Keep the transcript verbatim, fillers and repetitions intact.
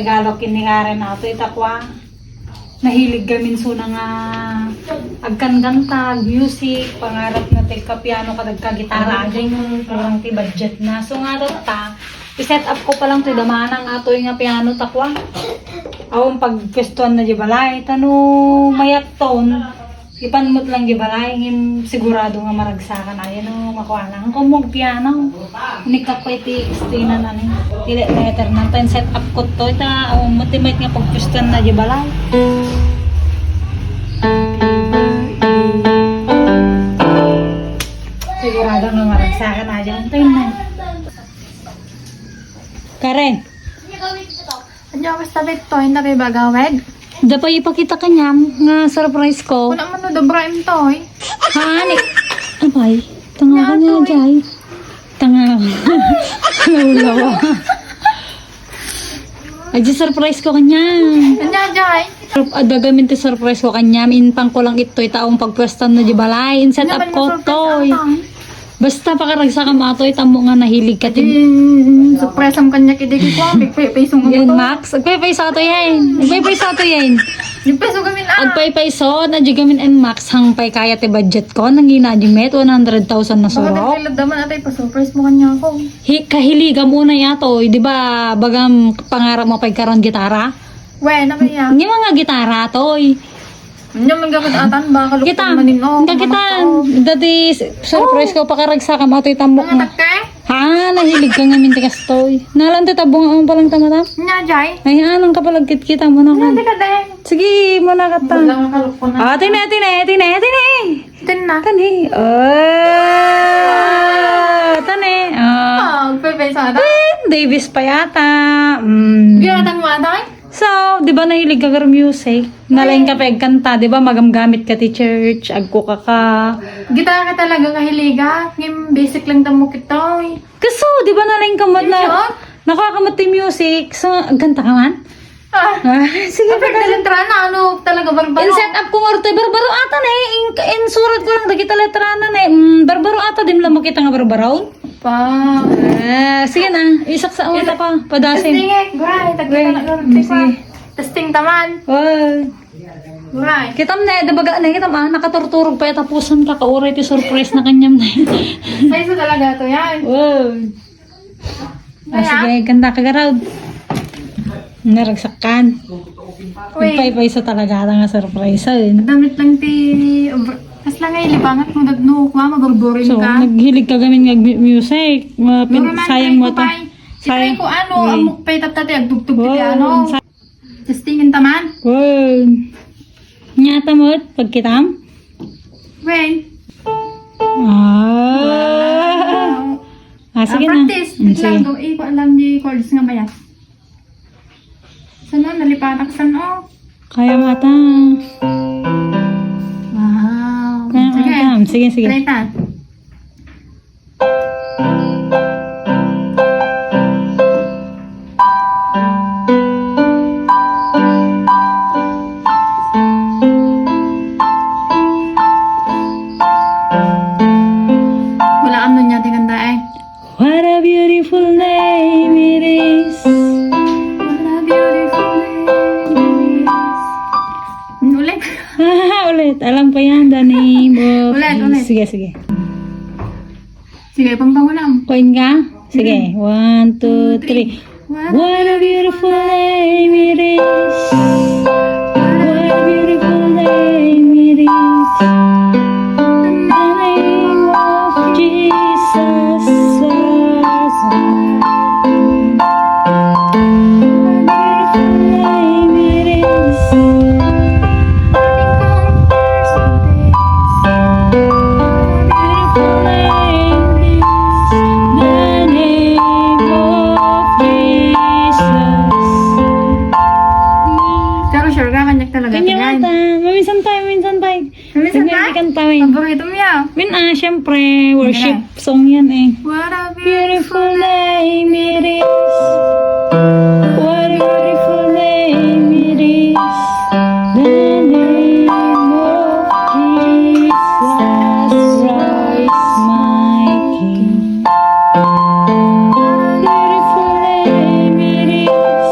Tagalog ken ni Karen ato ita kua. Nahilig gamin suna nga agkankanta, music, pangarap na ti agkapiano ken agkagitara. Ajay nga kurang ti budget na. So nga ta, i-set up ko pa lang ti damana nga atoy nga piano ta kua. Awan pagpwestuan na di balay. Ta no mayatton, ipan met lang di balay, ngem sigurado nga maragsakan. Ayan o, makuana. Ang kumog piano. Inikak pa iti extension, ano, ti le-, letter na. Ten set up ko to. Ita, um, matimait nga pagpustan na di balay. Sigurado nga maragsakan na di. Antay na. Karen. Anya, basta bit to, hindi ba gawid? Da pa ipakita kanyam nga surprise ko. Kuna man no, da Brian to, eh. Ha, ni? Abay, tanga ka Nya, niya, to, eh. Jay. Tanga. Lawlawa. Ay, di surprise ko kanya. Anya, Jay? Sur-, adda gamin ti surprise ko kanya. Inpang ko lang itoy taong pagpwestan na di balay. In set up ko, toy. Basta pakaragsa ka mato, itamo nga nahilig ka. Di, surprise am kanya kidi ko, pigpayso nga Yan, motor. Max. Agpaypayso ato yan. Agpaypayso ato yan. Nagpayso gamin, ah. Agpaypayso, na di gamin and Max, hang pay kaya ti budget ko. Nangina di met, one hundred thousand na surok. Baka nagkilad naman, atay, pa-surprise mo kanya ako. Hi-, kahiliga mo na yato, di ba, bagam pangarap mo pay karon gitara? Wen, ano yan? Ni mga gitara, toy. Nya, manggamat atan, baka Kita, lukton manin, oh, kita. Dati s-, surprise ko, pakaragsa ka, matoy tambok mo. Mga takke? Ha, nahilig ka ngamin ti kastoy. Nalan ti tabong ang palang tamata? Nya, Jay? Ay, anong kapalagkit kita mo na ka? Hindi ka din. Sige, mo na ka ta. Wala nga kalukon na. Ah, tine, tine, tine, tine. Tin na. Tani. Oh, tani. Oh. Oh, pepe sa ata. Queen Davis pa yata. Mm. Ginatang mo ata, eh? So, di ba nahilig ka kar music? Nalain ka pa agkanta, di ba? Magamgamit ka ti church, agkuka ka. Gitara ka talaga kahiliga. Ngem basic lang tamo kito, eh. Kaso, di ba nalain ka man na, Sure? Nakuha ka man ti music. So, agkanta ka man? Ah. Ah, sige, Ang pagdalin trana, ano, talaga, barbaro. In set up ko nga rutay, barbaro ata na eh. In, in surat ko lang, dagita letrana na eh. Mm, barbaro ata, di mo lang makita nga barbaro. Pa. Ah, sige na, isaksa mo ta pa, padasin. Testing eh, guray, tagkita Wait, na, guray, sige. Testing taman. Wow. Guray. Kitam na, da baga na, kitam, ah, nakaturturog pa, tapusan ka, kauray, ti surprise na kanyam na. Ay, so talaga to yan. Wow. Ah, Kaya? Sige, ganda ka, garaw. Naragsakan. Uy. Paypayso talaga nga surprise, eh. Damit lang ti, obra-, kas lang ay libangat mo, dad-, no, kuma, maburburing So, ka. Naghilig ka gamin nga mu-, music. Ma-, pin-, Mura man, sayang try mo ko ta. Pa'y, Sayang. Try ko, ano, Uy. Amok pa'y tatati, agtugtog ti Wow, ano. Sa- Testingin taman. Wow. Nyata mo, pagkitam? When? Ah. Wow. Ah, sige Ah, na. Practice. Mm, wait lang, sige. Do, eh, ko alam ni chords nga maya. Saan na? Nalipatak saan, oh? Kaya mo ata. Wow. Kaya mo Sige. Ata. Sige, sige. Try ta. Wala kang nunya ti kanta, eh. What a beautiful name it is. What a beautiful name it is. Ulit. Ulit. Alam ko yan, the name of Ulit, the ulit. Sige, sige. Sige, pampang ulam. Kuhain ka? Sige. Mm. One, two, three. What a beautiful name it is. What a beautiful name it is. The name of Jesus. What a beautiful name it is. Beautiful name is the name of Jesus. Pero sure ka, kanya talaga Kanya yan. Ata. Maminsan tayo, minsan tayo. Maminsan Sige, tayo? Kanta, eh. Paborito mo yan. Min, ah, syempre, worship Sige. Song yan, eh. What a beautiful name it is. What a beautiful name it is. The name of Jesus Christ, my King. What a beautiful name it is.